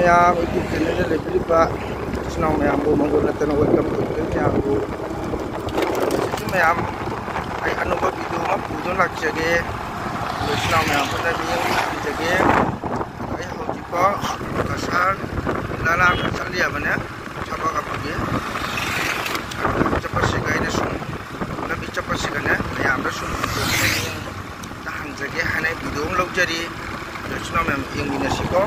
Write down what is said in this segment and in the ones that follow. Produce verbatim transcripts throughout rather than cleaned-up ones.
ꯃꯌꯥꯝ YouTube channelꯗ ꯂꯩꯕꯤꯔꯤꯕ ꯏꯆꯤꯟ ꯏꯅꯥꯎ ꯃꯌꯥꯝꯕꯨ ꯃꯪꯒꯣꯜ ꯅꯠꯇꯅ welcome ꯇꯧꯖꯔꯤ ꯃꯌꯥꯝꯕꯨ꯫ ꯍꯧꯖꯤꯛꯁꯨ ꯃꯌꯥꯝ ꯑꯩ ꯑꯅꯧꯕ video ꯑꯃ ꯄꯨꯗꯨꯅ ꯂꯥꯛꯆꯒꯦ꯫ ꯑꯗꯣ ꯏꯆꯤꯟ ꯏꯅꯥꯎ ꯃꯌꯥꯝ ꯄꯨꯟꯅ ꯃꯤꯠꯌꯦꯡ ꯊꯝꯖꯒꯦ꯫ ꯑꯩ ꯍꯧꯖꯤꯛꯐꯥꯎ ꯀꯁꯥꯔ ꯂꯂꯥꯡꯗ ꯆꯠꯂꯤꯕꯅꯦ꯫ ꯊꯕꯛ ꯑꯃꯒꯤ ꯆꯠꯄꯁꯤꯒ ꯑꯩꯅ ꯁꯨꯝ ꯂꯝꯕꯤ ꯆꯠꯄꯁꯤꯒꯅꯦ ꯃꯌꯥꯝꯗ ꯁꯨꯝ ꯇꯍꯟꯖꯒꯦ ꯍꯥꯏꯅ video ꯑꯃ ꯂꯧꯖꯔꯤ꯫ ꯑꯗꯣ ꯏꯆꯤꯟ ꯏꯅꯥꯎ ꯃꯌꯥꯝ ꯌꯦꯡꯃꯤꯟꯅꯁꯤꯀꯣ꯫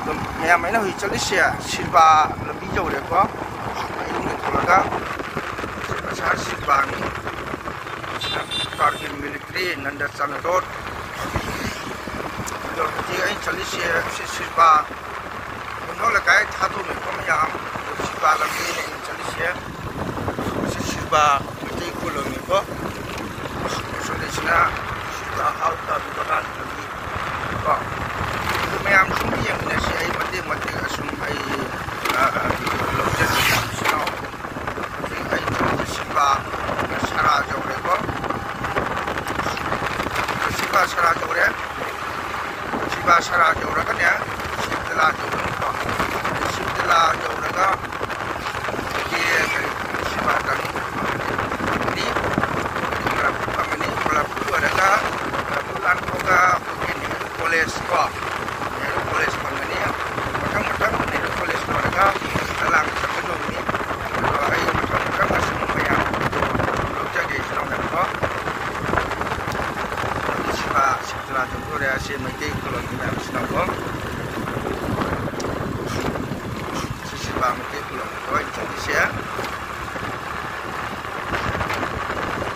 ꯑꯗꯨꯝ ꯃꯌꯥꯝ ꯑꯩꯅ ꯍꯧꯖꯤꯛ ꯆꯠꯂꯤꯁꯦ ꯁꯤꯜꯕꯥ ꯂꯝꯕꯤ ꯌꯧꯔꯦꯀꯣ꯫ ꯑꯩ ꯌꯨꯝꯗ ꯊꯣꯛꯂꯒ ꯀꯁꯥꯔ ꯁꯤꯜꯕꯥꯅꯤ꯫ Kargil military Nand Chand road. ꯑꯗꯣ ꯍꯧꯖꯤꯛ ꯑꯩꯅ ꯆꯠꯂꯤꯁꯦ ꯁꯤ ꯁꯤꯜꯕꯥ ꯌꯨꯝꯊꯣꯡ ꯂꯩꯀꯥꯏ ꯊꯥꯗꯣꯛꯅꯤꯀꯣ ꯃꯌꯥꯝ꯫ ꯑꯗꯣ ꯁꯤꯜꯕꯥ ꯂꯝꯕꯤꯅꯦ ꯑꯩꯅ ꯆꯠꯂꯤꯁꯦ꯫ ꯃꯁꯤ ꯁꯤꯜꯕꯥ ꯃꯩꯇꯩ ꯈꯨꯂꯣꯝꯅꯤꯀꯣ꯫ ꯁꯣꯝꯗꯁꯤꯅ ꯁꯤꯜꯕꯥ ꯍꯥꯎ ꯇꯥꯕꯤ ꯕꯒꯥꯟ ꯂꯝꯕꯤ ꯀꯣ꯫ ꯑꯗꯨ ꯃꯌꯥꯝ ꯁꯨꯝ ꯌꯦꯡꯃꯤꯟꯅꯁꯤ꯫ ꯑꯩ ꯃꯇꯦꯛ ꯃꯇꯦꯛ ꯑꯁꯨꯝ ꯑꯩ, ꯑ, ꯑ, ꯂꯧꯖꯒꯦ ꯃꯌꯥꯝꯁꯤꯅ꯫ ꯍꯧꯖꯤꯛ ꯑꯩ ꯆꯠꯂꯤꯁꯦ ꯁꯤꯜꯕꯥ ꯁꯔꯥ ꯌꯧꯔꯦꯀꯣ꯫ ꯁꯤꯜꯕꯥ ꯁꯔꯥ ꯌꯧꯔꯦ꯫ ꯁꯤꯜꯕꯥ ꯁꯔꯥ ꯌꯧꯔꯒꯅꯦ, ꯁꯤꯕꯇꯂꯥ ꯌꯧꯔꯅꯤꯀꯣ꯫ ꯁꯤꯕꯇꯂꯥ ꯌꯧꯔꯒ ꯑꯩꯈꯣꯏꯒꯤ ꯀꯔꯤ, ꯁꯤꯜꯕꯥ ꯇꯥꯅꯤ, ꯃꯔꯛ ꯐꯪꯒꯅꯤ꯫ ꯃꯔꯛ ꯂꯣꯏꯔꯒ, ꯃꯔꯛ ꯂꯥꯟꯊꯣꯛꯑꯒ ꯑꯩꯈꯣꯏꯒꯤ ꯅꯦꯍꯔꯨ ꯀꯣꯂꯦꯖ ꯀꯣ, ꯅꯦꯍꯔꯨ ꯀꯣꯂꯦꯖ ꯐꯪꯒꯅꯤ꯫ ꯃꯊꯪ ꯃꯊꯪ ꯅꯦꯍꯔꯨ ꯀꯣꯂꯦꯖ ꯂꯣꯏꯔꯒ ꯂꯂꯥꯡ ꯆꯠꯄ ꯅꯣꯡꯅꯤ꯫ ꯑꯗꯣ ꯑꯩ ꯃꯊꯪ ꯃꯊꯪ ꯑꯁꯨꯝ ꯃꯌꯥꯝ ꯂꯧꯖꯒꯦ ꯏꯆꯤꯟ ꯏꯅꯥꯎ ꯃꯌꯥꯝ ꯀꯣ꯫ ꯁꯤꯕꯥ ꯁꯤꯕꯇꯂꯥ ꯆꯪꯗꯣꯔꯦ꯫ ꯑꯁꯤ ꯃꯩꯇꯩ ꯈꯨꯂꯣꯝꯒꯤ ꯃꯌꯥꯝꯁꯤꯅꯀꯣ꯫ ꯁꯤ ꯁꯤꯕꯥ ꯃꯩꯇꯩ ꯈꯨꯂꯣꯝꯒꯤꯀꯣ ꯑꯩꯅ ꯆꯠꯂꯤꯁꯦ꯫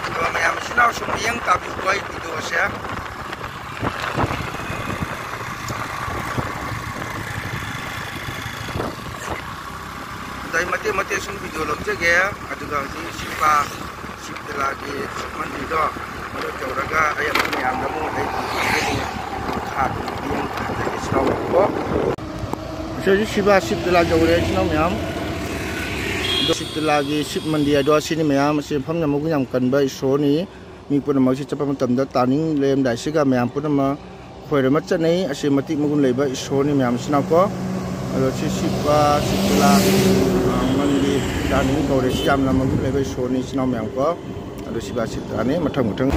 ꯑꯗꯣ ꯃꯌꯥꯝ ꯏꯆꯤꯟ ꯏꯅꯥꯎ ꯁꯨꯝ ꯃꯤꯠꯌꯦꯡ ꯇꯥꯕꯤꯌꯨꯀꯣ ꯑꯩ videoꯁꯦ꯫ ꯑꯗꯣ ꯑꯩ ꯃꯇꯦꯛ ꯃꯇꯦꯛ ꯁꯨꯝ video ꯂꯧꯖꯒꯦ꯫ ꯑꯗꯨꯒ ꯍꯧꯖꯤꯛ ꯁꯤꯕꯥ ꯁꯤꯕꯇꯂꯥꯒꯤ ꯃꯟꯗꯤꯔꯗꯣ ꯑꯗꯨ ꯌꯧꯔꯒ ꯑꯩ ꯑꯃꯨꯛ ꯃꯌꯥꯝꯗ ꯑꯃꯨꯛ ꯑꯩ ꯃꯈꯥ ꯃꯤꯠꯌꯦꯡ ꯇꯥꯍꯟꯖꯒꯦ ꯏꯆꯤꯟ ꯏꯅꯥꯎ ꯃꯌꯥꯝꯀꯣ꯫ ꯍꯧꯖꯤꯛ ꯍꯧꯖꯤꯛ ꯁꯤꯕꯥ ꯁꯤꯕꯇꯂꯥ ꯌꯧꯔꯦ ꯏꯆꯤꯟ ꯏꯅꯥꯎ ꯃꯌꯥꯝ꯫ ꯑꯗꯣ ꯁꯤꯕꯇꯂꯥꯒꯤ ꯁꯤꯕ ꯃꯟꯗꯤꯔ ꯑꯗꯣ ꯑꯁꯤꯅꯤ ꯃꯌꯥꯝ꯫ ꯑꯁꯤ ꯃꯐꯝꯁꯦ ꯃꯒꯨꯟ ꯌꯥꯝ ꯀꯟꯕ ꯏꯁꯣꯔꯅꯤ꯫ ꯃꯤ ꯄꯨꯝꯅꯃꯛꯁꯤ ꯆꯠꯄ ꯃꯇꯝꯗ ꯇꯥꯅꯤꯡ ꯂꯩꯔꯝꯗꯥꯏꯁꯤꯒ ꯃꯌꯥꯝ ꯄꯨꯝꯅꯃꯛ ꯈꯣꯏꯔꯝꯕ ꯆꯠꯅꯩ꯫ ꯑꯁꯤ ꯃꯇꯤꯛ ꯃꯒꯨꯟ ꯂꯩꯕ ꯏꯁꯣꯔꯅꯤ ꯃꯌꯥꯝ ꯏꯆꯤꯟ ꯏꯅꯥꯎꯀꯣ꯫ ꯑꯗꯣ ꯁꯤ ꯁꯤꯠꯄ, ꯁꯤꯠꯄꯂꯥ, ꯑ, ꯃꯟꯒꯤ ꯇꯥꯅꯤꯡ ꯀꯧꯔꯦ꯫ ꯁꯤ ꯌꯥꯝꯅ ꯃꯒꯨꯟ ꯂꯩꯕ ꯏꯁꯣꯔꯅꯤ ꯏꯆꯤꯟ ꯏꯅꯥꯎ ꯃꯌꯥꯝꯀꯣ꯫ ꯑꯗꯣ ꯁꯤꯕꯥ ꯁꯤꯠꯄꯂꯥꯅꯤ ꯃꯊꯪ ꯃꯊꯪ꯫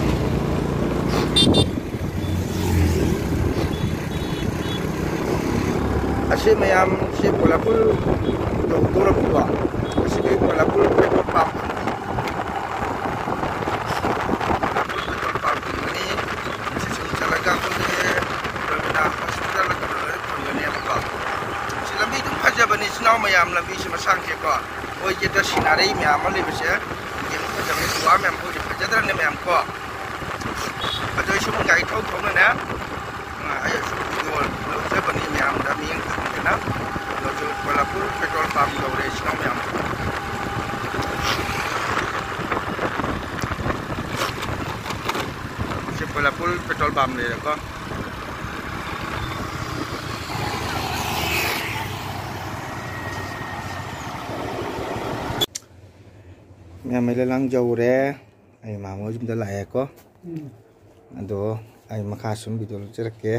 ꯑꯁꯤ ꯃꯌꯥꯝꯁꯤ ꯀꯣꯂꯥꯄꯨꯔ ꯌꯧꯗꯧꯔꯕꯀꯣ꯫ ꯑꯁꯤꯗꯤ Kolhapur petrol pump. Kolhapur petrol pump ꯐꯪꯒꯅꯤ꯫ ꯁꯤ ꯁꯨꯝ ꯆꯠꯂꯒ ꯑꯩꯈꯣꯏꯒꯤ ꯔꯕꯤꯅꯥ ꯍꯣꯁꯄꯤꯇꯥꯜ ꯂꯣꯏ ꯐꯪꯒꯅꯦꯕꯀꯣ꯫ ꯁꯤ ꯂꯝꯕꯤ ꯑꯗꯨꯝ ꯐꯖꯕꯅꯤ ꯏꯆꯤꯟ ꯏꯅꯥꯎ ꯃꯌꯥꯝ, ꯂꯝꯕꯤꯁꯤ ꯃꯁꯥꯡꯁꯦꯀꯣ꯫ ꯑꯩꯈꯣꯏꯒꯤ ꯁꯤꯅꯔꯤ ꯃꯌꯥꯝ ꯑꯃ ꯂꯩꯕꯁꯦ ꯌꯦꯡꯕ ꯐꯖꯕꯅꯤ꯫ ꯎ ꯋꯥ ꯃꯌꯥꯝ ꯍꯧꯖꯤꯛ ꯐꯖꯗ꯭ꯔꯅꯦ ꯃꯌꯥꯝ ꯀꯣ꯫ ꯑꯗꯣ ꯑꯩ ꯁꯨꯝ ꯒꯥꯔꯤ ꯊꯧ ꯊꯧꯅꯅꯦ꯫ ꯑ, ꯑꯩ ꯁꯨꯝ ꯚꯤꯗꯤꯑꯣ ꯂꯧꯖꯕꯅꯤ ꯃꯌꯥꯝꯗ ꯃꯤꯠꯌꯦꯡ ꯇꯥꯍꯟꯗꯅ꯫ ꯑꯗꯨꯁꯨ ꯀꯣꯂꯥꯄꯨꯔ ꯄꯦꯇ꯭ꯔꯣꯜ ꯄꯝ ꯌꯧꯔꯦ ꯏꯆꯤꯟ ꯏꯅꯥꯎ ꯃꯌꯥꯝ꯫ ꯁꯤ ꯀꯣꯂꯥꯄꯨꯔ ꯄꯦꯇ꯭ꯔꯣꯜ ꯄꯝ ꯂꯩꯔꯦꯀꯣ꯫ ꯃꯌꯥꯝ ꯑꯩ ꯂꯂꯥꯡ ꯌꯧꯔꯦ꯫ ꯑꯩ ꯃꯥꯃꯣ ꯌꯨꯝꯗ ꯂꯥꯛꯑꯦꯀꯣ꯫ ꯑꯗꯣ ꯑꯩ ꯃꯈꯥ ꯁꯨꯝ ꯚꯤꯗꯤꯑꯣ ꯂꯧꯖꯔꯛꯀꯦ꯫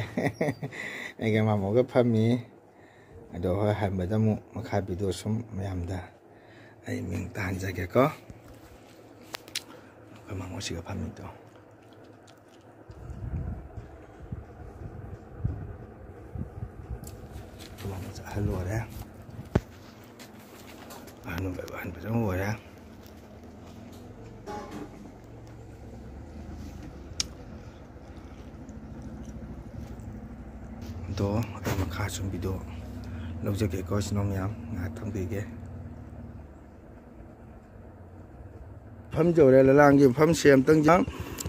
ꯑꯩꯒ ꯃꯥꯃꯣꯒ ꯐꯝꯃꯤ꯫ ꯑꯗꯣ ꯍꯣꯏ ꯍꯟꯕꯗ ꯑꯃꯨꯛ ꯃꯈꯥ ꯚꯤꯗꯤꯑꯣ ꯁꯨꯝ ꯃꯌꯥꯝꯗ ꯑꯩ ꯃꯤꯡ ꯇꯥꯍꯟꯖꯒꯦꯀꯣ꯫ ꯑꯩꯈꯣꯏ ꯃꯥꯃꯣꯁꯤꯒ ꯐꯝꯃꯤꯗꯣ꯫ ꯑꯍꯜ ꯑꯣꯏꯔꯦ꯫ ꯑꯍꯟ ꯑꯣꯏꯕ ꯑꯍꯟ ꯐꯖꯅ ꯑꯣꯏꯔꯦ꯫ ꯑꯗꯣ ꯑꯩ ꯃꯈꯥ ꯁꯨꯝ ꯚꯤꯗꯤꯑꯣ ꯂꯧꯖꯒꯦꯀꯣ ꯏꯆꯤꯟ ꯏꯅꯥꯎ ꯃꯌꯥꯝ, ꯉꯥꯏꯍꯥꯛ ꯊꯝꯕꯤꯒꯦ꯫ ꯃꯐꯝ ꯌꯧꯔꯦ, ꯂꯂꯥꯡꯒꯤ ꯃꯐꯝꯁꯦ ꯑꯝꯇꯪ ꯌꯦꯡ-,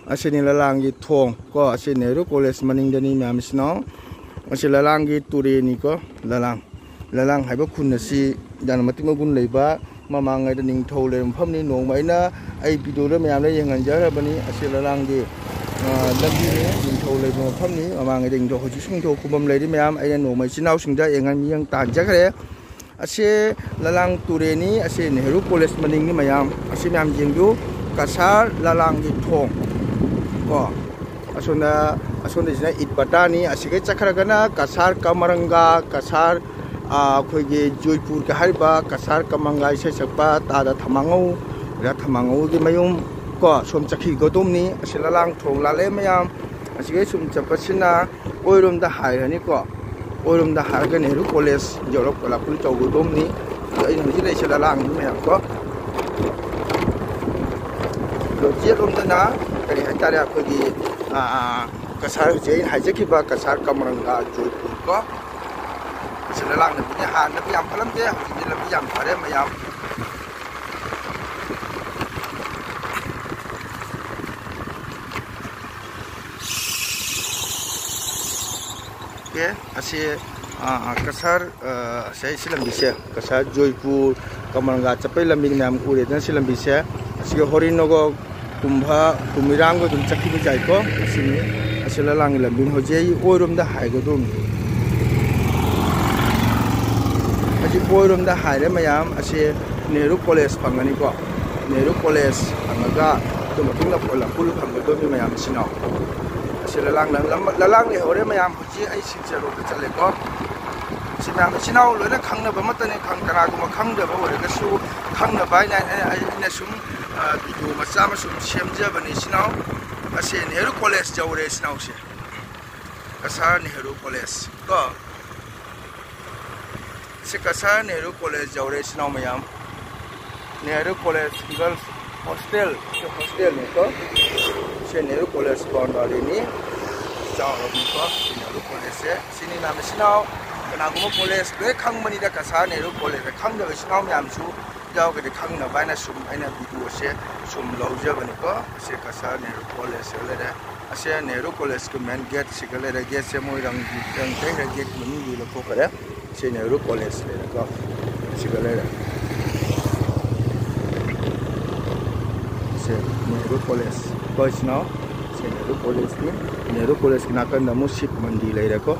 ꯑꯁꯤꯅꯤ ꯂꯂꯥꯡꯒꯤ ꯊꯣꯡ ꯀꯣ, ꯑꯁꯤ ꯅꯦꯍꯔꯨ ꯀꯣꯂꯦꯖ ꯃꯅꯤꯡꯗꯅꯤ ꯃꯌꯥꯝ ꯏꯆꯤꯟ ꯏꯅꯥꯎ꯫ ꯑꯁꯤ ꯂꯂꯥꯡꯒꯤ ꯇꯨꯔꯦꯟꯅꯤꯀꯣ, ꯂꯂꯥꯡ, ꯂꯂꯥꯡ ꯍꯥꯏꯕ ꯈꯨꯟ ꯑꯁꯤ ꯌꯥꯝꯅ ꯃꯇꯤꯛ ꯃꯒꯨꯟ ꯂꯩꯕ, ꯃꯃꯥꯡꯉꯩꯗ ꯅꯤꯡꯊꯧ ꯂꯩꯔꯝꯕ ꯃꯐꯝꯅꯤ꯫ ꯅꯣꯡꯃ ꯑꯩꯅ ꯑꯩ ꯚꯤꯗꯤꯑꯣꯗ ꯃꯌꯥꯝꯗ ꯌꯦꯡꯍꯟꯖꯈ꯭ꯔꯕꯅꯤ꯫ ꯑꯁꯤ ꯂꯂꯥꯡꯒꯤ, ꯑ, ꯂꯝꯕꯤꯅꯤ, ꯅꯤꯡꯊꯧ ꯂꯩꯕ ꯃꯐꯝꯅꯤ꯫ ꯃꯃꯥꯡꯉꯩꯗ ꯅꯤꯡꯊꯧ, ꯍꯧꯖꯤꯛꯁꯨ ꯅꯤꯡꯊꯧ ꯈꯨꯕꯝ ꯂꯩꯔꯤ ꯃꯌꯥꯝ꯫ ꯑꯩꯅ ꯅꯣꯡꯃ ꯏꯆꯤꯟ ꯏꯅꯥꯎꯁꯤꯡꯗ ꯌꯦꯡꯍꯟ, ꯃꯤꯠꯌꯦꯡ ꯇꯥꯍꯟꯖꯈ꯭ꯔꯦ꯫ ꯑꯁꯦ ꯂꯂꯥꯡ ꯇꯨꯔꯦꯟꯅꯤ, ꯑꯁꯦ ꯅꯦꯍꯔꯨ ꯀꯣꯂꯦꯖ ꯃꯅꯤꯡꯅꯤ ꯃꯌꯥꯝ꯫ ꯑꯁꯤ ꯃꯌꯥꯝ ꯌꯦꯡꯕꯤꯌꯨ, ꯀꯁꯥꯔ ꯂꯂꯥꯡꯒꯤ ꯊꯣꯡ꯫ ꯀꯣ꯫ ꯑꯁꯣꯝꯗ, ꯑꯁꯣꯝꯗꯁꯤꯅ ꯏꯠ ꯕꯇꯥꯅꯤ꯫ ꯑꯁꯤꯒꯩ ꯆꯠꯈ꯭ꯔꯒꯅ ꯀꯁꯥꯔ ꯀꯃꯔꯪꯒꯥ, ꯀꯁꯥꯔ, ꯑ, ꯑꯩꯈꯣꯏꯒꯤ ꯖꯣꯏꯄꯨꯔꯒ ꯍꯥꯏꯔꯤꯕ ꯀꯁꯥꯔ ꯀꯃꯔꯪꯒꯥ ꯏꯁꯩ ꯁꯛꯄ ꯇꯥꯗ ꯊꯃꯥꯉꯧ, ꯔꯥ ꯊꯃꯥꯉꯧꯒꯤ ꯃꯌꯨꯝ ꯀꯣ, ꯁꯣꯝ ꯆꯠꯈꯤꯒꯗꯧꯅꯤ꯫ ꯑꯁꯤ ꯂꯂꯥꯡ ꯊꯣꯡ ꯂꯥꯜꯂꯦ ꯃꯌꯥꯝ꯫ ꯑꯁꯤꯒꯩ ꯁꯨꯝ ꯆꯠꯄꯁꯤꯅ ꯑꯣꯏꯔꯣꯝꯗ ꯍꯥꯏꯔꯅꯤꯀꯣ꯫ ꯑꯣꯏꯔꯣꯝꯗ ꯍꯥꯏꯔꯒ ꯅꯦꯍꯔꯨ ꯀꯣꯂꯦꯖ ꯌꯧꯔꯛꯄ ꯂꯥꯛꯄꯅꯤ ꯇꯧꯒꯗꯧꯅꯤ꯫ ꯑꯗꯣ ꯑꯩꯅ ꯍꯧꯖꯤꯛ ꯂꯩꯁꯦ ꯂꯂꯥꯡꯅꯤ ꯃꯌꯥꯝ ꯀꯣ꯫ ꯑꯗꯣ ꯌꯦꯠꯂꯣꯝꯗꯅ ꯀꯔꯤ ꯍꯥꯏꯇꯥꯔꯦ, ꯑꯩꯈꯣꯏꯒꯤ, ꯑꯥ, ꯀꯁꯥꯔ, ꯍꯧꯖꯤꯛ ꯑꯩꯅ ꯍꯥꯏꯖꯈꯤꯕ ꯀꯁꯥꯔ ꯀꯃꯔꯪꯒꯥ ꯖꯣꯏꯄꯨꯔ ꯀꯣ꯫ ꯑꯁꯤ ꯂꯂꯥꯡ ꯂꯝꯕꯤꯅꯤ꯫ ꯍꯥꯟꯅ ꯂꯝꯕꯤ ꯌꯥꯝ ꯐꯠꯂꯝꯗꯦ, ꯍꯧꯖꯤꯛꯇꯤ ꯂꯝꯕꯤ ꯌꯥꯝ ꯐꯔꯦ ꯃꯌꯥꯝ꯫ ꯑꯣꯀꯦ, ꯑꯁꯤ, ꯑ, ꯀꯁꯥꯔ, ꯑ, ꯁꯤ, ꯁꯤ ꯂꯝꯕꯤꯁꯦ, ꯀꯁꯥꯔ ꯖꯣꯏꯄꯨꯔ, ꯀꯃꯔꯪꯒꯥ ꯆꯠꯄꯩ ꯂꯝꯕꯤꯅꯤ ꯃꯌꯥꯝ ꯎꯔꯦꯗꯅ ꯁꯤ ꯂꯝꯕꯤꯁꯦ꯫ ꯑꯁꯤꯒ ꯍꯣꯔꯤꯅꯣꯒꯣ ꯀꯨꯝꯚ, ꯀꯨꯝꯍꯩꯔꯥꯡꯒ ꯑꯗꯨꯝ ꯆꯠꯈꯤꯕ ꯌꯥꯏꯀꯣ꯫ ꯑꯁꯤꯅꯤ, ꯑꯁꯤ ꯂꯂꯥꯡꯒꯤ ꯂꯝꯕꯤꯅꯤ꯫ ꯍꯧꯖꯤꯛ ꯑꯩ ꯑꯣꯏꯔꯣꯝꯗ ꯍꯥꯏꯒꯗꯧꯅꯤ꯫ ꯍꯧꯖꯤꯛ ꯑꯣꯏꯔꯣꯝꯗ ꯍꯥꯏꯔꯦ ꯃꯌꯥꯝ꯫ ꯑꯁꯤ ꯅꯦꯍꯔꯨ ꯀꯣꯂꯦꯖ ꯐꯪꯒꯅꯤꯀꯣ꯫ ꯅꯦꯍꯔꯨ ꯀꯣꯂꯦꯖ ꯐꯪꯉꯒ ꯑꯗꯨ ꯃꯇꯨꯡꯗ ꯄꯣꯂꯛꯄꯨꯜ ꯐꯪꯒꯗꯧꯅꯤ ꯃꯌꯥꯝ ꯏꯆꯤꯟ ꯏꯅꯥꯎ꯫ ꯑꯁꯤ ꯂꯂꯥꯡ, ꯂꯂꯥꯡ ꯂꯩꯍꯧꯔꯦ ꯃꯌꯥꯝ꯫ ꯍꯧꯖꯤꯛ ꯑꯩ ꯁꯤꯜꯆꯔ ꯔꯣꯝꯗ ꯆꯠꯂꯦꯀꯣ꯫ ꯁꯤ ꯃꯌꯥꯝ ꯏꯆꯤꯟ ꯏꯅꯥꯎ ꯂꯣꯏꯅ ꯈꯪꯅꯕ ꯑꯃꯠꯇꯅꯤ꯫ ꯈꯪ-, ꯀꯅꯥꯒꯨꯝꯕ ꯈꯪꯗꯕ ꯑꯣꯏꯔꯒꯁꯨ ꯈꯪꯅꯕ ꯍꯥꯏꯅ ꯑꯩꯅ, ꯑꯩꯅ ꯁꯨꯝ, ꯑ, ꯚꯤꯗꯤꯑꯣ ꯃꯆꯥ ꯑꯃ ꯁꯨꯝ ꯁꯦꯝꯖꯕꯅꯤ ꯏꯆꯤꯟ ꯏꯅꯥꯎ꯫ ꯑꯁꯤ ꯅꯦꯍꯔꯨ ꯀꯣꯂꯦꯖ ꯌꯧꯔꯦ ꯏꯆꯤꯟ ꯏꯅꯥꯎꯁꯦ꯫ ꯀꯁꯥꯔ ꯅꯦꯍꯔꯨ ꯀꯣꯂꯦꯖ ꯀꯣ꯫ ꯁꯤ ꯀꯁꯥꯔ ꯅꯦꯍꯔꯨ ꯀꯣꯂꯦꯖ ꯌꯧꯔꯦ ꯏꯆꯤꯟ ꯏꯅꯥꯎ ꯃꯌꯥꯝ꯫ ꯅꯦꯍꯔꯨ ꯀꯣꯂꯦꯖ ꯒꯔꯜꯁ ꯍꯣꯁꯇꯦꯜ, ꯁꯤ ꯍꯣꯁꯇꯦꯜꯅꯤꯀꯣ꯫ ꯁꯤ ꯅꯦꯍꯔꯨ ꯀꯣꯂꯦꯖ ꯕꯥꯎꯟꯗꯔꯤꯅꯤ꯫ ꯆꯥꯎꯔꯕꯅꯤꯀꯣ ꯁꯤ ꯅꯦꯍꯔꯨ ꯀꯣꯂꯦꯖꯁꯦ꯫ ꯁꯤꯅꯤ ꯃꯌꯥꯝ ꯏꯆꯤꯟ ꯏꯅꯥꯎ꯫ ꯀꯅꯥꯒꯨꯝꯕ ꯀꯣꯂꯦꯖ ꯂꯣꯏ ꯈꯪꯕꯅꯤꯗ, ꯀꯁꯥꯔ ꯅꯦꯍꯔꯨ ꯀꯣꯂꯦꯖ ꯈꯪꯗꯕ ꯏꯆꯤꯟ ꯏꯅꯥꯎ ꯃꯌꯥꯝꯁꯨ ꯌꯥꯎꯔꯒꯗꯤ ꯈꯪꯅꯕ ꯍꯥꯏꯅ ꯁꯨꯝ ꯑꯩꯅ ꯚꯤꯗꯤꯑꯣꯁꯦ ꯁꯨꯝ ꯂꯧꯖꯕꯅꯤꯀꯣ꯫ ꯁꯤ ꯀꯁꯥꯔ ꯅꯦꯍꯔꯨ ꯀꯣꯂꯦꯖ ꯂꯩꯔꯦ꯫ ꯑꯁꯦ ꯅꯦꯍꯔꯨ ꯀꯣꯂꯦꯖꯀꯤ ꯃꯦꯟ ꯒꯦꯠꯁꯤꯒ ꯂꯩꯔꯦ꯫ ꯒꯦꯠꯁꯦ ꯃꯣꯏ ꯔꯪ, ꯔꯪ ꯇꯩꯔꯦ, ꯒꯦꯠꯀꯤ ꯃꯅꯨꯡꯗꯒꯤ ꯂꯧꯊꯣꯛꯈ꯭ꯔꯦ꯫ ꯁꯤ ꯅꯦꯍꯔꯨ ꯀꯣꯂꯦꯖ ꯂꯩꯔꯦꯀꯣ꯫ ꯁꯤꯒ ꯂꯩꯔꯦ꯫ ꯁꯦ ꯅꯦꯍꯔꯨ ꯀꯣꯂꯦꯖ꯫ ꯀꯣ ꯏꯆꯤꯟ ꯏꯅꯥꯎ, ꯁꯤ ꯅꯦꯍꯔꯨ ꯀꯣꯂꯦꯖꯅꯤ꯫ ꯅꯦꯍꯔꯨ ꯀꯣꯂꯦꯖꯀꯤ ꯅꯥꯀꯟꯗ ꯑꯃꯨꯛ ꯁꯤꯕ ꯃꯟꯗꯤꯔ ꯂꯩꯔꯦꯀꯣ꯫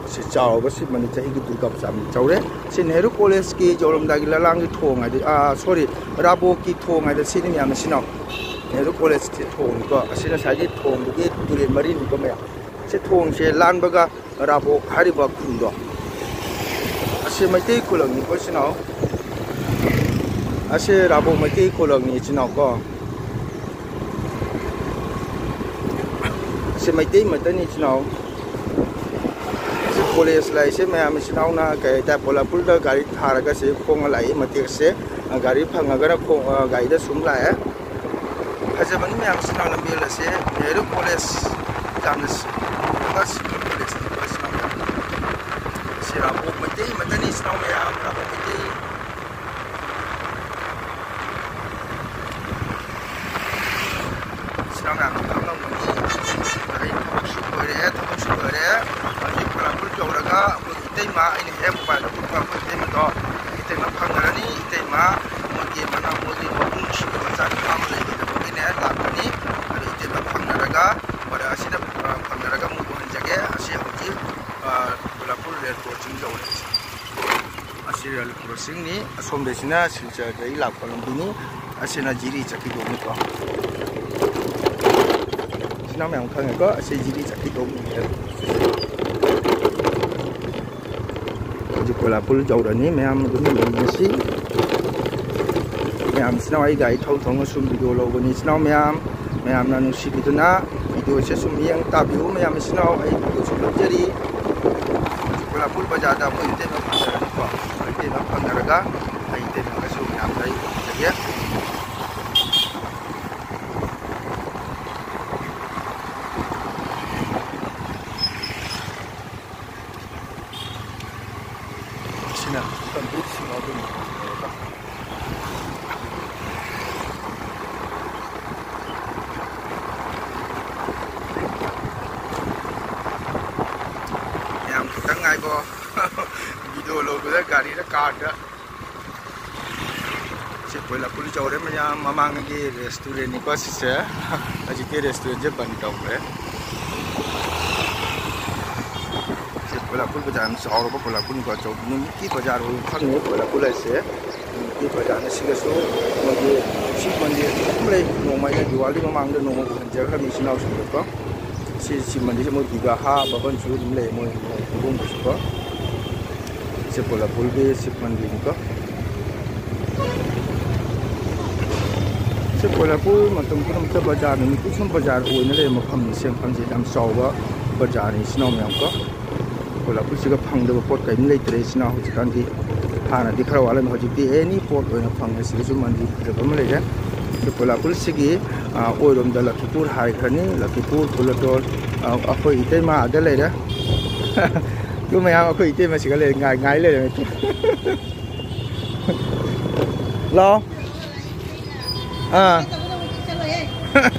ꯁꯤ ꯆꯥꯎꯔꯕ ꯁꯤꯕ ꯃꯟꯗꯤꯔ, ꯆꯍꯤꯒꯤ ꯗꯨꯔꯒꯥ ꯄꯨꯖꯥ ꯃꯟꯗꯤꯔ ꯆꯥꯎꯔꯦ꯫ ꯁꯤ ꯅꯦꯍꯔꯨ ꯀꯣꯂꯦꯖꯀꯤ ꯌꯧꯔꯝꯗꯥꯏꯒꯤ ꯂꯂꯥꯡꯒꯤ ꯊꯣꯡ ꯍꯥꯏꯗꯤ, ꯑꯥ, ꯁꯣꯔꯤ, ꯔꯥꯕꯣꯛꯀꯤ ꯊꯣꯡ ꯍꯥꯏꯗ ꯁꯤꯅꯤ ꯃꯌꯥꯝ ꯏꯆꯤꯟ ꯏꯅꯥꯎ꯫ ꯅꯦꯍꯔꯨ ꯀꯣꯂꯦꯖꯀꯤ ꯊꯣꯡꯅꯤꯀꯣ꯫ ꯑꯁꯤ ꯉꯁꯥꯏꯒꯤ ꯊꯣꯡꯗꯨꯒꯤ ꯇꯨꯔꯦꯜ ꯃꯔꯤꯅꯤꯀꯣ ꯃꯌꯥꯝ꯫ ꯁꯤ ꯊꯣꯡꯁꯦ ꯂꯥꯟꯕꯒ ꯔꯥꯕꯣꯛ ꯍꯥꯏꯔꯤꯕ ꯈꯨꯟꯗꯣ, ꯑꯁꯤ ꯃꯩꯇꯩ ꯈꯨꯂꯪꯅꯤꯀꯣ, ꯏꯆꯤꯟ ꯏꯅꯥꯎ꯫ ꯑꯁꯤ ꯔꯥꯕꯣꯛ ꯃꯩꯇꯩ ꯈꯨꯂꯪꯅꯤ, ꯏꯆꯤꯟ ꯏꯅꯥꯎ ꯀꯣ꯫ ꯑꯁꯤ ꯃꯩꯇꯩ ꯃꯇꯅꯤ, ꯏꯆꯤꯟ ꯏꯅꯥꯎ꯫ ꯑꯁꯤ ꯀꯣꯂꯦꯖ ꯂꯥꯛꯏꯁꯦ ꯃꯌꯥꯝ, ꯏꯆꯤꯟ ꯏꯅꯥꯎꯅ ꯀꯩ ꯍꯥꯏꯇꯥꯔꯦ, ꯄꯣꯂꯥꯄꯨꯔꯗ ꯒꯥꯔꯤ ꯊꯥꯔꯒ ꯁꯤ ꯈꯣꯡꯅ ꯂꯥꯛꯏ ꯃꯇꯦꯛꯁꯦ꯫ ꯒꯥꯔꯤ ꯐꯪꯉꯒꯅ ꯈꯣꯡ-, ꯒꯥꯔꯤꯗ ꯁꯨꯝ ꯂꯥꯛꯑꯦ꯫ ꯐꯖꯕꯅꯤ ꯃꯌꯥꯝ, ꯏꯆꯤꯟ ꯏꯅꯥꯎ, ꯂꯝꯕꯦꯜ ꯑꯁꯦ ꯅꯦꯍꯔꯨ ꯀꯣꯂꯦꯖ ꯌꯥꯝꯅ ꯁꯤꯡꯕ ꯀꯣꯂꯦꯖꯅꯤ, ꯏꯆꯤꯟ ꯏꯅꯥꯎ ꯃꯌꯥꯝ꯫ ꯁꯤ ꯔꯥꯕꯣꯛ ꯃꯩꯇꯩ ꯃꯇꯅꯤ, ꯏꯆꯤꯟ ꯏꯅꯥꯎ ꯃꯌꯥꯝ, ꯔꯥꯕꯣꯛ ꯃꯩꯇꯩ꯫ ꯏꯆꯤꯟ ꯏꯅꯥꯎ ꯃꯌꯥꯝꯁꯨ ꯈꯪꯂꯝꯒꯅꯤ꯫ ꯑꯩ ꯊꯕꯛꯁꯨ ꯂꯣꯏꯔꯦ, ꯊꯕꯛꯁꯨ ꯂꯣꯏꯔꯦ꯫ ꯍꯧꯖꯤꯛ ꯄꯣꯂꯥꯄꯨꯔ ꯌꯧꯔꯒ ꯑꯩꯈꯣꯏ ꯏꯇꯩꯃ, ꯑꯩꯅ ꯍꯦꯛ ꯃꯣꯕꯥꯏꯜꯗ ꯎꯠꯄ ꯑꯩꯈꯣꯏ ꯏꯇꯩꯃꯗꯣ, ꯏꯇꯩꯃ ꯐꯪꯅꯔꯅꯤ꯫ ꯏꯇꯩꯃ, ꯃꯣꯏꯒꯤ ꯃꯅꯥꯎ, ꯃꯣꯏꯒꯤ ꯃꯕꯨꯡ ꯅꯨꯡꯁꯤꯕ ꯃꯆꯥ ꯅꯨꯄꯥ ꯑꯃ ꯂꯩꯒꯗꯕꯒꯤꯅꯦ ꯂꯥꯛꯄꯅꯤ꯫ ꯑꯗꯣ ꯏꯇꯩꯃ ꯐꯪꯅꯔꯒ, ꯃꯔꯛ ꯑꯁꯤꯗ, ꯑ, ꯐꯪꯅꯔꯒ ꯑꯃꯨꯛ ꯎꯍꯟꯖꯒꯦ꯫ ꯑꯁꯤ ꯍꯧꯖꯤꯛ, ꯑ, ꯕꯂꯥꯄꯨꯔ ꯔꯦꯜ ꯀ꯭ꯔꯣꯁꯤꯡ ꯌꯧꯔꯦ꯫ ꯑꯁꯤ ꯔꯦꯜ ꯀ꯭ꯔꯣꯁꯤꯡꯅꯤ꯫ ꯑꯁꯣꯝꯗꯁꯤꯅ ꯁꯤꯜꯆꯔꯗꯒꯤ ꯂꯥꯛꯄ ꯂꯝꯕꯤꯅꯤ꯫ ꯑꯁꯤꯅ ꯖꯤꯔꯤ ꯆꯠꯈꯤꯗꯧꯅꯤꯀꯣ꯫ ꯁꯤꯅ ꯃꯌꯥꯝ ꯈꯪꯉꯦꯀꯣ, ꯑꯁꯤ ꯖꯤꯔꯤ ꯆꯠꯈꯤꯗꯧꯅꯤ꯫ ꯍꯧꯖꯤꯛ ꯀꯣꯂꯥꯄꯨꯔ ꯌꯧꯔꯅꯤ꯫ ꯃꯌꯥꯝ ꯑꯗꯨꯝ ꯌꯦꯡꯃꯤꯟꯅꯁꯤ꯫ ꯃꯌꯥꯝꯁꯤꯅ ꯑꯩ ꯒꯥꯔꯤ ꯊꯧ ꯊꯧꯅ ꯁꯨꯝ ꯚꯤꯗꯤꯑꯣ ꯂꯧꯕꯅꯤ꯫ ꯏꯆꯤꯟ ꯏꯅꯥꯎ ꯃꯌꯥꯝ, ꯃꯌꯥꯝꯅ ꯅꯨꯡꯁꯤꯕꯤꯗꯨꯅ ꯚꯤꯗꯤꯑꯣꯁꯦ ꯁꯨꯝ ꯌꯦꯡ ꯇꯥꯕꯤꯌꯨ꯫ ꯃꯌꯥꯝ ꯏꯆꯤꯟ ꯏꯅꯥꯎ, ꯑꯩ ꯚꯤꯗꯤꯑꯣꯁꯨ ꯂꯧꯖꯔꯤ꯫ ꯍꯧꯖꯤꯛ ꯀꯣꯂꯥꯄꯨꯔ ꯕꯖꯥꯔꯗ ꯑꯩꯈꯣꯏ ꯏꯇꯩꯃ ꯐꯪꯅꯔꯅꯤꯀꯣ꯫ ꯑꯩꯈꯣꯏ ꯏꯇꯩꯃ ꯐꯪꯅꯔꯒ ꯑꯩ ꯏꯇꯩꯃꯒꯁꯨ ꯃꯌꯥꯝꯗ ꯑꯩ ꯎꯠꯆꯒꯦ꯫ ꯁꯤꯅ complete ꯁꯤꯡ ꯑꯗꯨꯝ ꯌꯥꯝ ꯈꯤꯇꯪ ꯉꯥꯏꯕꯣ꯫ ꯚꯤꯗꯤꯑꯣ ꯂꯧꯕꯗ ꯒꯥꯔꯤꯗ, ꯀꯥꯔꯗ꯫ ꯁꯤ ꯄꯣꯏꯂꯥꯄꯨꯔ ꯌꯧꯔꯦ ꯃꯌꯥꯝ꯫ ꯃꯃꯥꯡꯒꯤ ꯔꯦꯁꯇꯨꯔꯦꯟꯅꯤꯀꯣ ꯁꯤꯁꯦ꯫ ꯍꯧꯖꯤꯛꯇꯤ ꯔꯦꯁꯇꯨꯔꯦꯟꯁꯦ ꯕꯟ ꯇꯧꯈ꯭ꯔꯦ꯫ ꯁꯤ ꯄꯣꯏꯂꯥꯄꯨꯔ ꯕꯖꯥꯔ ꯌꯥꯝ ꯆꯥꯎꯔꯕ ꯄꯣꯏꯂꯥꯄꯨꯔꯅꯤꯀꯣ꯫ ꯑꯆꯧꯕ ꯅꯨꯃꯤꯠꯀꯤ ꯕꯖꯥꯔ ꯑꯣꯏꯅ ꯈꯪꯅꯩ ꯄꯣꯏꯂꯥꯄꯨꯔ ꯍꯥꯏꯁꯦ꯫ ꯅꯨꯄꯤ ꯕꯖꯥꯔꯅ ꯁꯤꯒꯁꯨ ꯃꯣꯏꯒꯤ ꯁꯤ ꯃꯟꯗꯤꯔ ꯑꯗꯨꯝ ꯂꯩ꯫ ꯅꯣꯡꯃ ꯑꯩꯅ ꯗꯤꯋꯥꯂꯤ ꯃꯃꯥꯡꯗ ꯅꯣꯡꯃ ꯎꯍꯟꯖꯈ꯭ꯔꯕꯅꯤ ꯏꯆꯤꯟ ꯏꯅꯥꯎꯁꯤꯡꯗꯀꯣ꯫ ꯁꯤ, ꯁꯤ ꯃꯟꯗꯤꯔꯁꯦ ꯃꯣꯏ ꯕꯤꯒꯥꯍꯥ ꯚꯕꯟꯁꯨ ꯑꯗꯨꯝ ꯂꯩ, ꯃꯣꯏ ꯃꯣꯏ ꯍꯧꯗꯣꯡꯕꯁꯨꯀꯣ꯫ ꯁꯤ ꯀꯣꯂꯥꯄꯨꯔꯒꯤ ꯁꯤꯕ ꯃꯟꯗꯤꯔꯅꯤꯀꯣ꯫ ꯁꯤ ꯀꯣꯂꯥꯄꯨꯔ ꯃꯇꯝ ꯄꯨꯝꯅꯃꯛꯇ ꯕꯖꯥꯔ, ꯅꯨꯃꯤꯠ ꯈꯨꯗꯤꯡ ꯁꯨꯝ ꯕꯖꯥꯔ ꯑꯣꯏꯅ ꯂꯩꯕ ꯃꯐꯝꯅꯤ꯫ ꯁꯤ ꯃꯐꯝꯁꯦ ꯌꯥꯝ ꯆꯥꯎꯕ ꯕꯖꯥꯔꯅꯤ, ꯏꯆꯤꯟ ꯏꯅꯥꯎ ꯃꯌꯥꯝ ꯀꯣ꯫ ꯀꯣꯂꯥꯄꯨꯔꯁꯤꯒ ꯐꯪꯗꯕ ꯄꯣꯠ ꯀꯔꯤꯝ ꯂꯩꯇ꯭ꯔꯦ, ꯏꯆꯤꯟ ꯏꯅꯥꯎ꯫ ꯍꯧꯖꯤꯛꯀꯥꯟꯗꯤ, ꯍꯥꯟꯅꯗꯤ ꯈꯔ ꯋꯥꯠꯂꯝꯃꯤ, ꯍꯧꯖꯤꯛꯇꯤ ꯑꯦꯅꯤ ꯄꯣꯠ ꯑꯣꯏꯅ ꯐꯪꯉꯦ꯫ ꯁꯤꯗꯁꯨ ꯃꯟꯗꯤꯔ ꯐꯖꯕ ꯑꯃ ꯂꯩꯔꯦ꯫ ꯁꯤ ꯀꯣꯂꯥꯄꯨꯔꯁꯤꯒꯤ, ꯑ, ꯑꯣꯏꯔꯣꯝꯗ ꯂꯈꯤꯄꯨꯔ ꯍꯥꯏꯈ꯭ꯔꯅꯤ, ꯂꯈꯤꯄꯨꯔ, ꯀꯨꯂꯇꯣꯜ꯫ ꯑ, ꯑꯩꯈꯣꯏ ꯏꯇꯩꯃ ꯑꯥꯗ ꯂꯩꯔꯦ꯫ ꯑꯗꯨ ꯃꯌꯥꯝ ꯑꯩꯈꯣꯏ ꯏꯇꯩꯃꯁꯤꯒ ꯂꯩꯔꯦ, ꯉꯥꯏ, ꯉꯥꯏ ꯂꯩꯔꯦ꯫ ꯂꯥꯛꯑꯣ꯫ ꯑꯥ꯫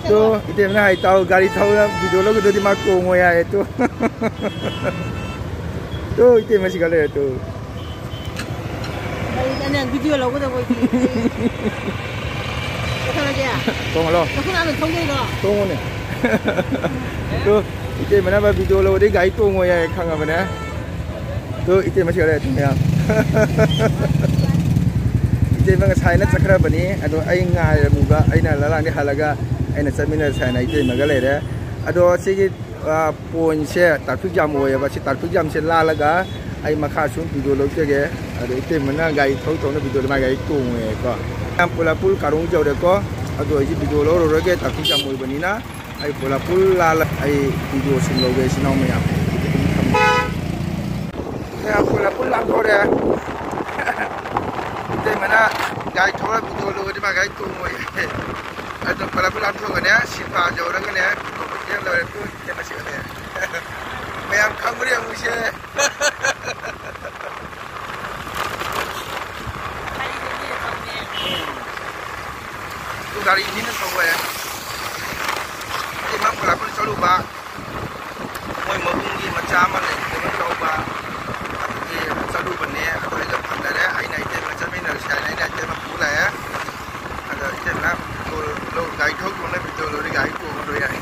ꯇꯣ, ꯏꯇꯩꯃꯅ ꯍꯥꯏ ꯇꯥꯎ, ꯒꯥꯔꯤ ꯊꯧꯔ ꯚꯤꯗꯤꯑꯣ ꯂꯧꯒꯗꯣꯏꯗꯤ ꯃꯥ ꯇꯣꯡꯉꯣꯏ ꯍꯥꯏꯌꯦ ꯇꯣ꯫ ꯇꯣ, ꯏꯇꯩꯃ ꯁꯤꯒ ꯂꯩꯔꯦ ꯇꯣ꯫ ꯒꯥꯔꯤꯗꯅꯦ ꯚꯤꯗꯤꯑꯣ ꯂꯧꯒꯗꯕ ꯑꯣꯏꯗꯤ꯫ ꯀꯩꯗꯧꯔꯒꯦ? ꯇꯣꯡꯍꯜꯂꯣ꯫ ꯅꯈꯨꯠ ꯅꯥꯟꯅ ꯊꯧꯗꯣꯏꯔꯣ? ꯇꯣꯡꯉꯣꯅꯦ꯫ ꯇꯣ, ꯏꯇꯩꯃꯅ ꯚꯤꯗꯤꯑꯣ ꯂꯧꯔꯗꯤ ꯒꯥꯔꯤ ꯇꯣꯡꯉꯣꯏ ꯍꯥꯏꯌꯦ, ꯈꯪꯉꯕꯅꯦ꯫ ꯇꯨ, ꯏꯇꯩꯃ ꯁꯤ ꯂꯩꯔꯦ, ꯃꯌꯥꯝ꯫ ꯏꯇꯩꯃ ꯉꯁꯥꯏꯅ ꯆꯠꯈ꯭ꯔꯕꯅꯤ, ꯑꯗꯣ ꯑꯩ ꯉꯥꯏꯔꯝꯃꯤꯕ, ꯑꯩꯅ ꯂꯂꯥꯡꯗꯤ ꯍꯜꯂꯒ ꯑꯩꯅ ꯆꯠꯃꯤꯟꯅꯔꯁꯦ ꯍꯥꯏꯅ ꯏꯇꯩꯃꯒ ꯂꯩꯔꯦ꯫ ꯑꯗꯣ ꯁꯤꯒꯤ, ꯑ, ꯄꯣꯏꯟꯁꯦ ꯇ꯭ꯔꯥꯐꯤꯛ ꯖꯥꯝ ꯑꯣꯏꯌꯦꯕ, ꯁꯤ ꯇ꯭ꯔꯥꯐꯤꯛ ꯖꯥꯝꯁꯦ ꯂꯥꯜꯂꯒ ꯑꯩ ꯃꯈꯥ ꯁꯨꯝ ꯚꯤꯗꯤꯑꯣ ꯂꯧꯖꯒꯦ꯫ ꯑꯗꯣ ꯏꯇꯩꯃꯅ ꯒꯥꯔꯤ ꯊꯧ ꯊꯧꯅ ꯚꯤꯗꯤꯑꯣꯗ ꯃꯥꯏ ꯒꯥꯔꯤ ꯇꯣꯡꯉꯦꯀꯣ꯫ ꯌꯥꯝ ꯄꯨꯂꯥꯄꯨꯔ ꯀꯥꯔꯣꯡ ꯌꯧꯔꯦꯀꯣ꯫ ꯑꯗꯣ ꯑꯩꯁꯦ ꯚꯤꯗꯤꯑꯣ ꯂꯧꯔꯔꯣꯏꯒꯦ, ꯇ꯭ꯔꯥꯐꯤꯛ ꯖꯥꯝ ꯑꯣꯏꯕꯅꯤꯅ꯫ ꯑꯩ ꯄꯨꯂꯥꯄꯨꯔ ꯂꯥꯜꯂ ꯑꯩ ꯚꯤꯗꯤꯑꯣ ꯁꯨꯝ ꯂꯧꯒꯦ, ꯏꯆꯤꯟ ꯏꯅꯥꯎ ꯃꯌꯥꯝ꯫ ꯃꯌꯥꯝ ꯄꯨꯂꯥꯄꯨꯔ ꯂꯥꯟꯊꯣꯔꯦ꯫ ꯏꯇꯩꯃꯅ ꯒꯥꯔꯤ ꯊꯧꯔ ꯚꯤꯗꯤꯑꯣ ꯂꯧꯔꯗꯤ ꯃꯥ ꯒꯥꯔꯤ ꯇꯣꯡꯉꯣꯏ꯫ ꯑꯗꯣ ꯄꯨꯂꯥꯄꯨꯔ ꯂꯥꯟꯊꯣꯛꯑꯒꯅꯦ, ꯁꯤꯜꯄꯥ ꯌꯧꯔꯒꯅꯦ, ꯚꯤꯗꯤꯑꯣ ꯂꯧꯔꯦ꯫ ꯇꯨ, ꯏꯇꯩꯃ ꯁꯤ ꯎꯔꯦ꯫ ꯃꯌꯥꯝ ꯈꯪꯕ꯭ꯔꯥ ꯌꯦꯡꯉꯨꯁꯦ꯫ ꯎꯝ꯫ ꯑꯗꯨ ꯒꯥꯔꯤ ꯃꯤꯅ ꯊꯧꯕ ꯌꯥꯏ꯫ ꯑꯩ ꯃꯥ ꯀꯣꯂꯥꯄꯨꯔ ꯆꯠꯂꯨꯕ, ꯃꯣꯏ ꯃꯕꯨꯡꯒꯤ ꯃꯆꯥ ꯑꯃ ꯂꯩ, ꯀꯩꯅꯣ ꯇꯧꯕ, ꯑꯗꯨꯒꯤ ꯆꯠꯂꯨꯕꯅꯦ꯫ ꯑꯗꯨ ꯑꯩꯒ ꯐꯪꯅꯔꯦ꯫ ꯑꯩꯅ ꯏꯇꯩꯃ ꯆꯠꯃꯤꯟꯅꯔꯁꯦ ꯍꯥꯏꯅ ꯑꯩꯅ ꯏꯇꯩꯃ ꯄꯨ ꯂꯥꯛꯑꯦ꯫ ꯑꯗꯣ ꯏꯇꯩꯃꯅ ꯚꯤꯗꯤꯑꯣ ꯂꯧ-, ꯒꯥꯔꯤ ꯊꯧ ꯊꯧꯅ ꯚꯤꯗꯤꯑꯣ ꯂꯧꯔꯤ, ꯒꯥꯔꯤ ꯇꯣꯡꯉꯔꯣꯏ ꯍꯥꯏ꯫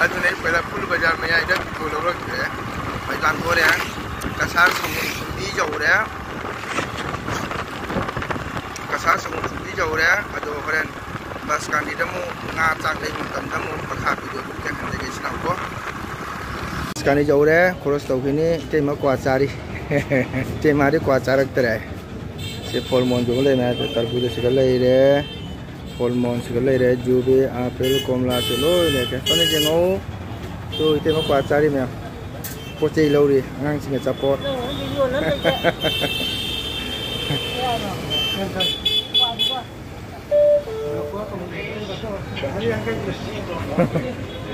ꯑꯗꯨꯅ ꯑꯩ ꯄꯨꯂꯥꯄꯨꯔ ꯕꯖꯥꯔ ꯃꯌꯥꯏꯗ ꯚꯤꯗꯤꯑꯣ ꯂꯧꯔꯛꯇ꯭ꯔꯦ꯫ ꯃꯩ ꯂꯥꯟꯊꯣꯔꯛꯑꯦ꯫ ꯀꯁꯥꯔ ꯁꯪꯒꯣꯝ ꯁꯨꯝꯕꯤ ꯌꯧꯔꯦ꯫ ꯁꯥ ꯁꯃꯨꯗ꯭ꯔꯗꯤ ꯌꯧꯔꯦ꯫ ꯑꯗꯣ ꯍꯣꯔꯦꯟ ꯕꯁ ꯀꯥꯟꯗꯤꯗ ꯑꯃꯨꯛ ꯉꯥ ꯆꯥꯛ ꯂꯩꯕ ꯃꯇꯝꯗ ꯑꯃꯨꯛ ꯃꯈꯥ ꯚꯤꯗꯤꯑꯣꯗꯨ ꯀꯌꯥ ꯍꯟꯖꯒꯦ ꯁꯤꯅꯀꯣ꯫ ꯕꯁ ꯀꯥꯟꯗꯤ ꯌꯧꯔꯦ, ꯈꯣꯔꯁ ꯇꯧꯈꯤꯅꯤ꯫ ꯏꯇꯩꯃ ꯀ꯭ꯋꯥ ꯆꯥꯔꯤ꯫ ꯏꯇꯩꯃꯗꯤ ꯀ꯭ꯋꯥ ꯆꯥꯔꯛꯇꯔꯦ꯫ ꯁꯤ ꯐꯣꯜ ꯃꯣꯟꯁꯨ ꯑꯃ ꯂꯩꯔꯦ, ꯇꯔꯕꯨꯖ ꯑꯁꯤꯒ ꯂꯩꯔꯦ, ꯐꯣꯜ ꯃꯣꯟꯁꯤꯒ ꯂꯩꯔꯦ, ꯖꯨꯕꯤ, ꯑꯄꯦꯜ, ꯀꯣꯝꯂꯥꯁꯨ ꯂꯣꯏ ꯂꯩꯔꯦ꯫ ꯐꯅ ꯌꯦꯡꯉꯧ꯫ ꯇꯨ ꯏꯇꯩꯃ ꯀ꯭ꯋꯥ ꯆꯥꯔꯤ ꯃꯌꯥꯝ꯫ ꯄꯣꯠ ꯆꯩ ꯂꯧꯔꯤ ꯑꯉꯥꯡꯁꯤꯡ ꯑꯆꯥꯄꯣꯠ꯫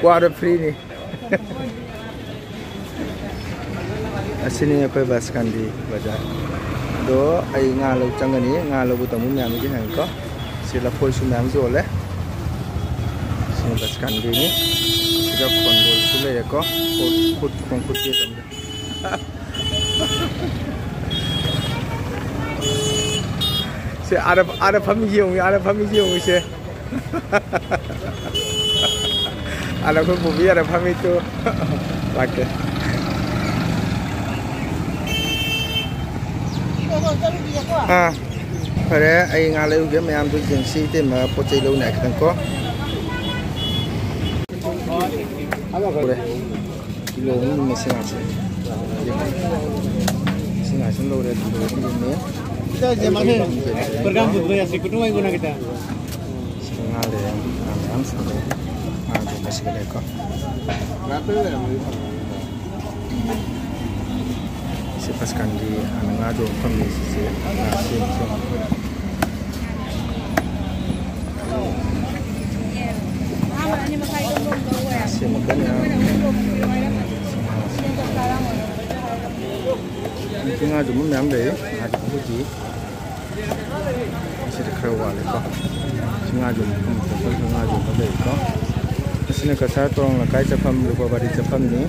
ꯀ꯭ꯋꯥꯗꯣ ꯐ꯭ꯔꯤꯅꯤ꯫ ꯑꯁꯤꯅꯤ ꯑꯩꯈꯣꯏ ꯕꯁꯀꯥꯟꯗꯤ ꯕꯖꯥꯔ꯫ ꯑꯗꯣ ꯑꯩ ꯉꯥ ꯂꯧ ꯆꯪꯒꯅꯤ꯫ ꯉꯥ ꯂꯧꯕ ꯇꯝꯃꯨ ꯃꯌꯥꯝꯒꯤ ꯍꯪꯉꯤꯀꯣ꯫ ꯁꯤ ꯂꯐꯣꯏꯁꯨ ꯃꯌꯥꯝ ꯌꯣꯜꯂꯦ꯫ ꯁꯤꯅ ꯕꯁꯀꯥꯟꯗꯤꯅꯤ꯫ ꯁꯤꯗ ꯈꯣꯟꯗꯣꯜꯁꯨ ꯂꯩꯔꯦꯀꯣ꯫ ꯈꯨꯠ, ꯈꯨꯠ, ꯈꯣꯡ ꯈꯨꯠ ꯇꯦꯛꯑꯝꯗ꯫ ꯁꯦ, ꯑꯥꯗ, ꯑꯥꯗ ꯐꯝꯃꯤ ꯌꯦꯡꯉꯨ, ꯑꯥꯗ ꯐꯝꯃꯤ ꯌꯦꯡꯉꯨꯁꯦ꯫ ꯑꯥꯗ ꯑꯩꯈꯣꯏ ꯄꯨꯕꯤ ꯑꯥꯗ ꯐꯝꯃꯤ ꯇꯨ꯫ ꯂꯥꯛꯀꯦ꯫ ꯑꯥ, ꯐꯔꯦ, ꯑꯩ ꯉꯥ ꯂꯩꯔꯨꯒꯦ, ꯃꯌꯥꯝꯗꯣ ꯌꯦꯡꯁꯤ, ꯏꯇꯩꯃ ꯄꯣꯠ ꯆꯩ ꯂꯧꯅꯤ ꯈꯤꯇꯪ ꯀꯣ꯫ ꯎꯔꯦ꯫ ꯀꯤꯂꯣ ꯑꯍꯨꯝ ꯃꯁꯤꯡ ꯉꯥꯛꯁꯦ꯫ ꯃꯁꯤꯡ ꯉꯥꯛꯁꯦ ꯂꯧꯔꯦ, ꯀꯤꯂꯣ ꯑꯍꯨꯝ ꯂꯨꯝꯃꯤ꯫ ꯁꯤ ꯉꯥ ꯂꯩꯔꯦ, ꯉꯥ ꯃꯌꯥꯝ ꯁꯨꯔꯦ꯫ ꯉꯥ ꯊꯣꯡꯕ ꯁꯤꯒ ꯂꯩꯀꯣ꯫ ꯁꯤ ꯕꯁꯀꯥꯟꯗꯤ ꯍꯥꯟꯅ ꯉꯥꯗꯣ ꯐꯝꯃꯤ, ꯁꯤꯁꯦ ꯉꯥ ꯁꯦꯝ ꯁꯦꯝ꯫ ꯉꯥ ꯁꯦꯝꯃꯛꯄ ꯃꯌꯥꯝ꯫ ꯉꯥ ꯁꯦꯝꯃꯛꯄ꯫ ꯉꯥꯁꯨ ꯃꯌꯥꯝ ꯂꯩ꯫ ꯉꯥꯁꯨ ꯑꯩꯈꯣꯏꯒꯤ ꯑꯁꯤꯗꯤ ꯈꯔ ꯋꯥꯠꯂꯦꯀꯣ꯫ ꯁꯤ ꯉꯥ ꯌꯣꯟꯐꯝ ꯈꯣꯠꯐꯝꯁꯨ ꯉꯥ ꯌꯣꯟꯕ ꯂꯩꯀꯣ꯫ ꯑꯁꯤꯅ ꯀꯁꯥꯔ ꯇꯣꯔꯣꯡ ꯂꯩꯀꯥꯏ ꯆꯠꯐꯝ, ꯂꯨꯄꯥ ꯋꯥꯔꯤ ꯆꯠꯐꯝꯅꯤ꯫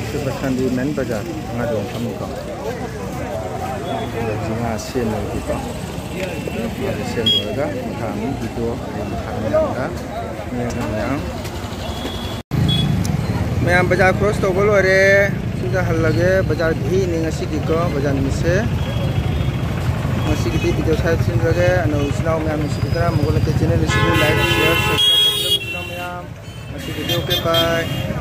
ꯁꯤ ꯕꯁꯀꯥꯟꯗꯤ ꯃꯦꯟ ꯕꯖꯥꯔ ꯉꯥ ꯌꯣꯟꯐꯝꯅꯤꯀꯣ꯫ ꯑꯗꯒꯤ ꯉꯥ ꯁꯦꯝꯃꯒꯤꯀꯣ꯫ ꯉꯥꯁꯦ ꯁꯦꯝ ꯂꯣꯏꯔꯒ ꯃꯈꯥ ꯑꯃꯨꯛ ꯚꯤꯗꯤꯑꯣ ꯑꯩ ꯃꯈꯥ ꯑꯃꯨꯛ ꯌꯦꯡꯉꯒ ꯃꯌꯥꯝ ꯃꯌꯥꯝ ꯕꯖꯥꯔ ꯀ꯭ꯔꯣꯁ ꯇꯧꯕ ꯂꯣꯏꯔꯦ꯫ ꯁꯤꯗ ꯍꯜꯂꯒꯦ꯫ ꯕꯖꯥꯔ ꯊꯤꯅꯤ ꯉꯁꯤꯗꯤꯀꯣ, ꯕꯖꯥꯔ ꯅꯨꯃꯤꯠꯁꯦ꯫ ꯉꯁꯤꯒꯤꯗꯤ ꯚꯤꯗꯤꯑꯣ ꯁ꯭ꯋꯥꯏꯗ ꯁꯤꯟꯖꯔꯒꯦ꯫ ꯑꯅꯧꯕ ꯏꯆꯤꯜ ꯏꯅꯥꯎ ꯃꯌꯥꯝ ꯅꯨꯡꯁꯤꯕꯤꯗꯅ ꯃꯪꯒꯣꯜ ꯂꯩꯇꯦ ꯆꯦꯅꯦꯜ ꯑꯁꯤꯕꯨ ꯂꯥꯏꯛ, ꯁꯤꯌꯥꯔ, ꯁꯕꯁꯀ꯭ꯔꯥꯏꯕ ꯇꯧꯕꯤꯔꯝꯃꯨ ꯏꯆꯤꯜ ꯏꯅꯥꯎ ꯃꯌꯥꯝ꯫ ꯉꯁꯤꯒꯤꯗꯤ ꯑꯣꯀꯦ, ꯕꯥꯏ꯫